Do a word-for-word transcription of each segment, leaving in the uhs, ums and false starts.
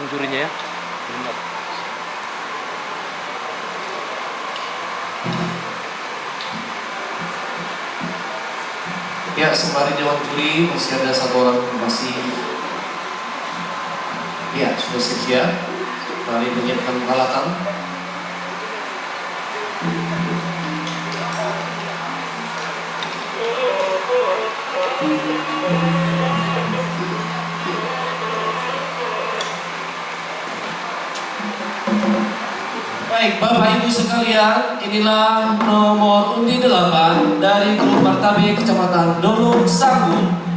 Jurinya ya. Ya, sembari dewan juri masih ada satu orang masih, ya, sudah siap-siap. Mari menyiapkan peralatan. Baik, Bapak Ibu sekalian, inilah nomor undi delapan dari grup Martabe Kecamatan Dolok Sagu.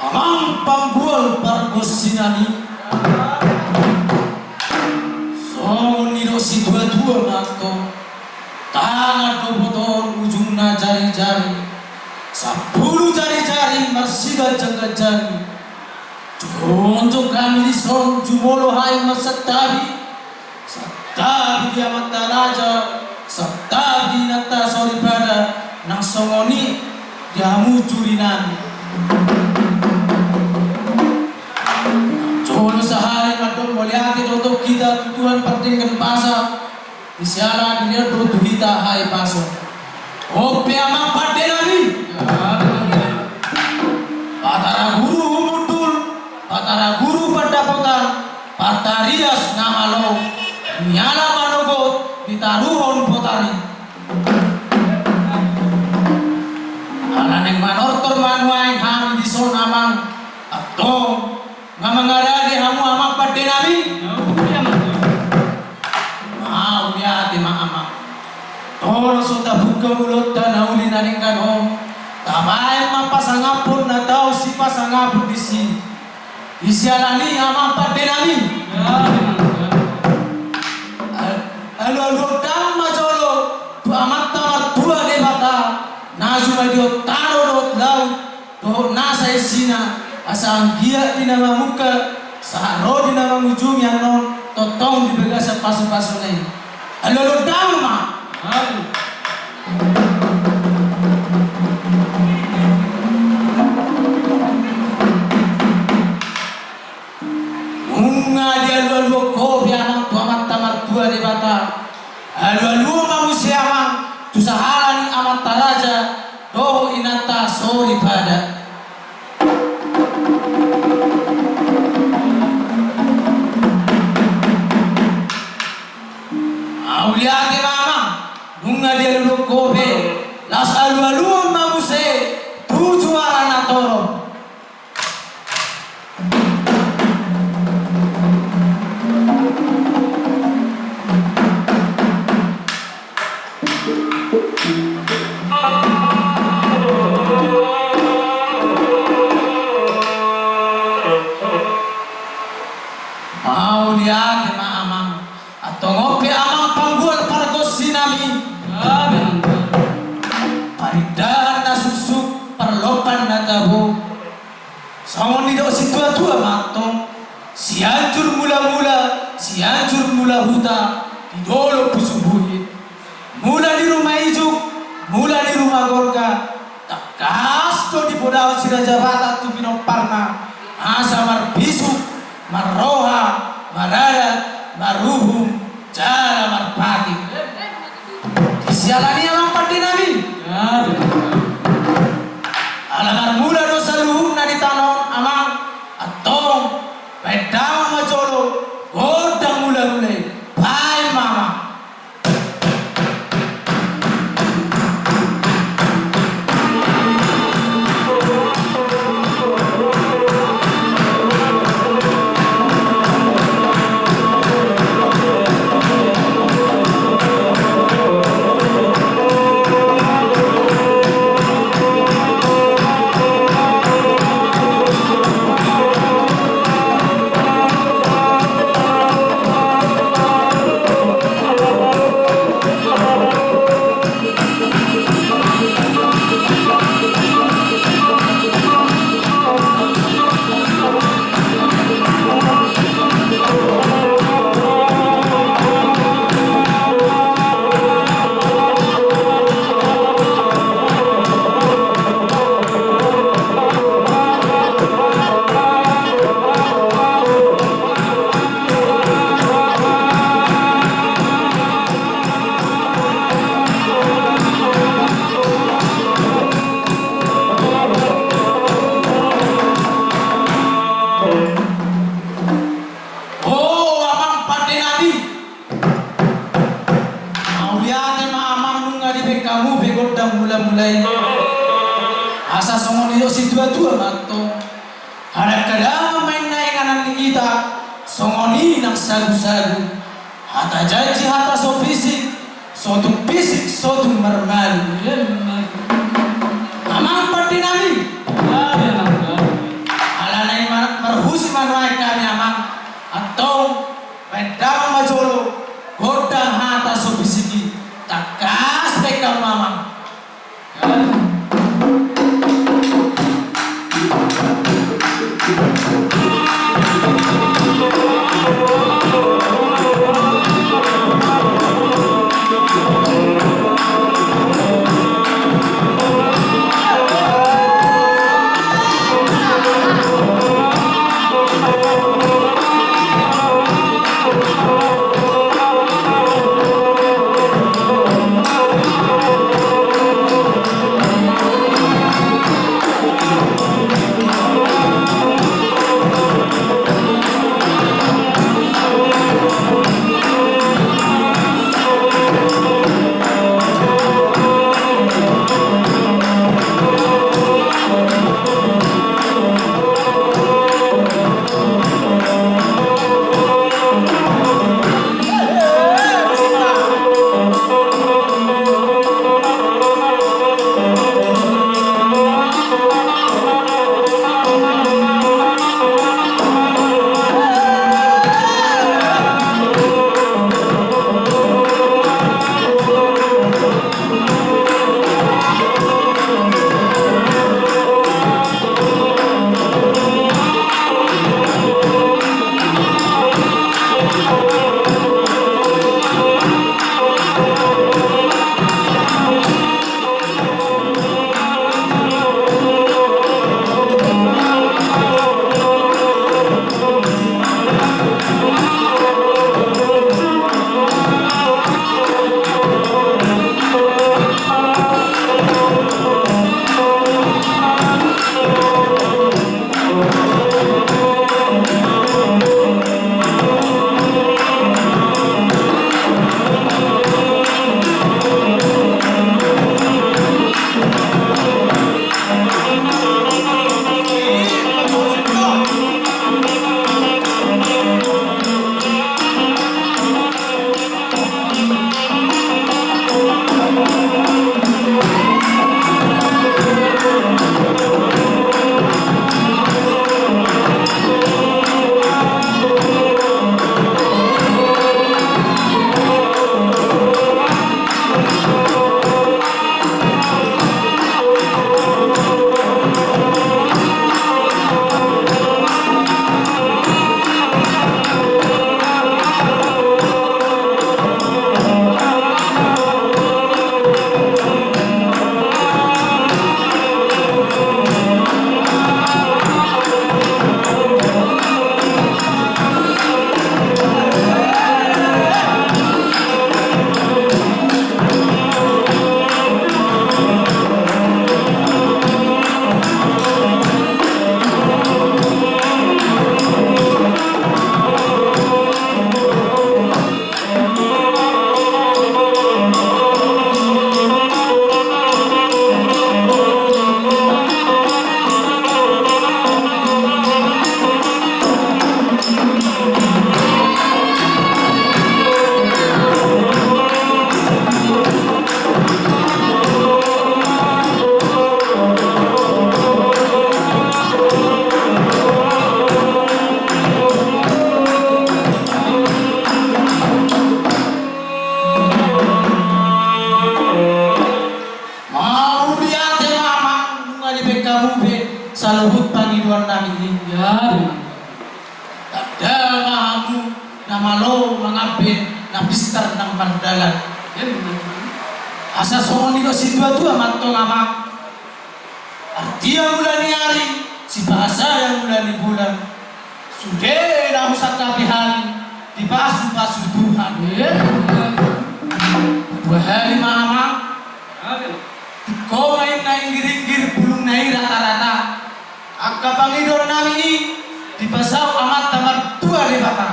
Amang panggual pargonsi nami, songon nidok situatua ma antong, tangan do botohon ujungna jarijari, sampulu jarijari marsiganjangganjangi. Jongjong hami dison jumolo hami marsantabi, santabi di amanta raja, santabi di inanta soripada, nang songon i di hamu juri nami. Jolo sahali mandok mauliate do hita tu Tuhan pardenggan basa, di siala ni i do tu hita hahipason. On pe amang pande nami, Batara Guru Humundul, Batara Guru Pandapotan, partarias na malo, niala manogot ditaruhon botari. Ala naeng manortor ma nuaeng hami dison amang, antong nga mangarade hamu amang pande nami? Mauliate ma amang. Tong so tabuka ulaonta na uli na denggan on, tabaen ma pasangaphon na tau sipasangapon disi. Di siala ni i amang pande nami, alualuhon damang ma jolo tu amanta martua Debata na jumadion tano dohot laut dohot nasa isina, asa anggiat di na mamungka sahat ro di na mangujungi annon tongtong di bagasan pasupasuna i. Alualuhon damang ma. Nunga dialualuhon ho be amang tu amanta martua Debata. Alualuhon ma muse amang tu sahala ni amanta raja dohot inanta soripada. Mauliate ma amang, nunga dialualuhon ho be, laos alualuhon ma muse tu juara na torop. Mauliate ma amang. Antong on pe amang panggual pargonsi nami, parindahan na suksuk, parlompan na tabo. Songon nidok situatua ma Mula Sianjur, mula huta di dolok Pusuk Buhit, mula ni ruma ijuk, mula ni ruma gorga, tangkas do dipodahon si Raja Batak tu pinomparna asa marbisuk, marroha, maradat, maruhum jala marpatik. Siala ni i, amang pande nami, ala marmula do saluhutna di tano on, amang. Antong, baen damang ma jolo gondang mula-mula i. Baen ma, amang. O amang pande nami, mauliate ma, amang, nunga dibaen hamu pe gondang mula-mula i. Asa songon i do situa-tua ma antong. Hadang-hadangan ma inna inganan ni hita, songon i nang sagu-sagu. Hata janji, hata so pisik, so tung pisik, so tung marmalu. Amang pande nami, alana i mar-, marhusi ma nuaeng hami, amang. Antong, baen damang ma jolo gondang hata so pisik i. Tangkas baen hamu, amang. mangampe na pistar nang mardalan. Asa songon nidok situa-tua ma antong, Amang. Artia mula ni ari, sipahasada mula ni bulan. Sude na husantapi hami, dipasupasu Tuhan. Dua hali ma, Amang. Tingko ma inna inggir-inggir, bulungna i rata-rata. Angka pangidoan nami i dipasaut Amanta Martua Debata.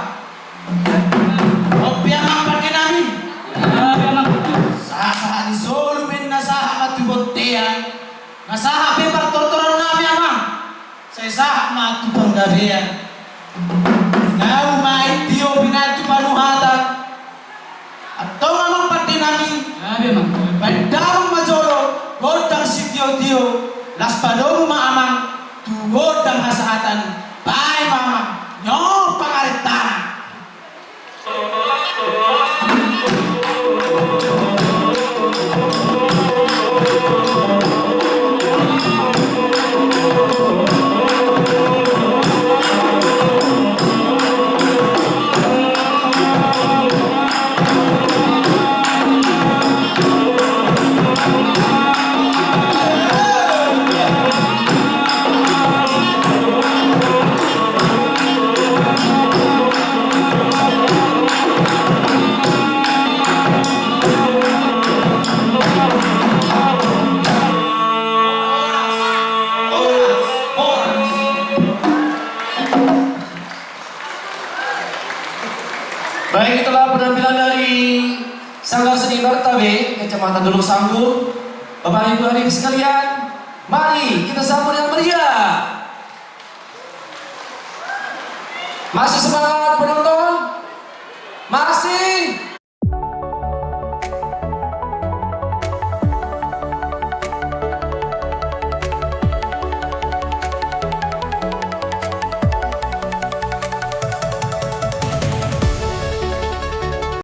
Ope, Amang pande nami. Sahat-sahat ni solu pe inna sahat ma tu bontean. Na sahat pe partortoron nami, Amang. Sai sahat ma tu panggabean. Pinahu ma i tio, pinahu tu panuhatan. Antong, Amang pande nami. Baen damang ma jolo gondang sitio-tio. Laos padomu ma, Amang, tu gondang hasahatan. Baen ma, Amang, nyompang arentana. Baik, itulah penampilan dari Sanggar Seni Martabe, Kecamatan Dolok Sanggul. Bapak Ibu hadirin sekalian, mari kita sambut dengan meriah. Masih semangat penonton? Masih?